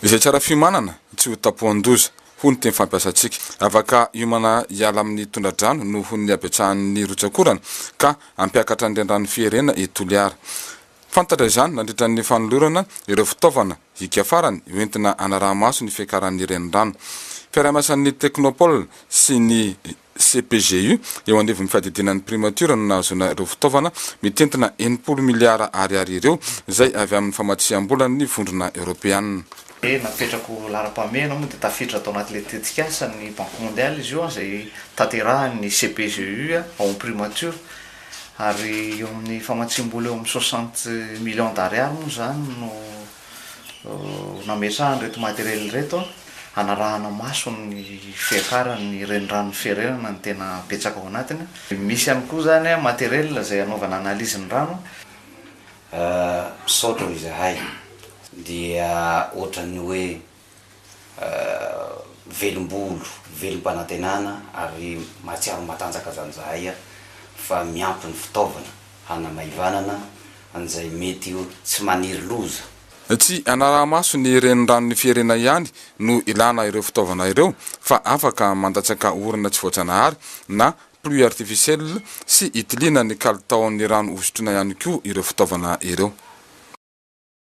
Izay tsara fiomanana tsy ho tapohan-doza, hoy ny teny fampiasantsika. Afaka hiomana hiala amin'ny tondra-drano noho ny habetsahan'ny rotsak'orana ka hampiakatra ny renirano Fiherena i Toliara. Fantatra izany nandritra ny fanolorana ireo fitaovana hika farany hoentina hanaraha-maso ny fiakaran'ny renirano. Fiaraha-miasan'ny Technopole sy ny CPGU eo anivon'ny fiadidiana ny Primature no nahazoana ireo fitaovana mitentina 60 miliara ariary ireo, izay avy amin'ny famatsiam-bolan'ny Vondrona Eoropeanina. Dia napetraka ho laharam-pahamehana moa dia tafiditra tao anatin'ilay tetikasa ny Banque Mondiale izy io izay tanterahin'ny CPGU ao amin'ny Primature ary eo amin'ny famatsiam-bola eo amin'ny soixante millions d'ariary moa izany no nametrahana ireto matériel ireto hanarahana maso ny fiakaran'ny reniranon'i Firenana no tena betsaka ao anatiny. Misy ihany koa izany matériel izay hanaovana analyse ny rano. Misaotra izahay dia ohatran'ny hoe velom-bolo, velom-panantenana ary mahatsiaro matanjaka zany zahay fa miampy ny fitaovana hanamaivanana an'izay mety ho tsy maniry loza. Tsy hanaraha-maso ny reniranon'i Fiherena ihany no ilana ireo fitaovana ireo fa afaka mandatsaka orana tsy voajanahary na pluie artificielle sy hitiliana ny kalitaon'ny rano hosotroina ihany koa ireo fitaovana ireo.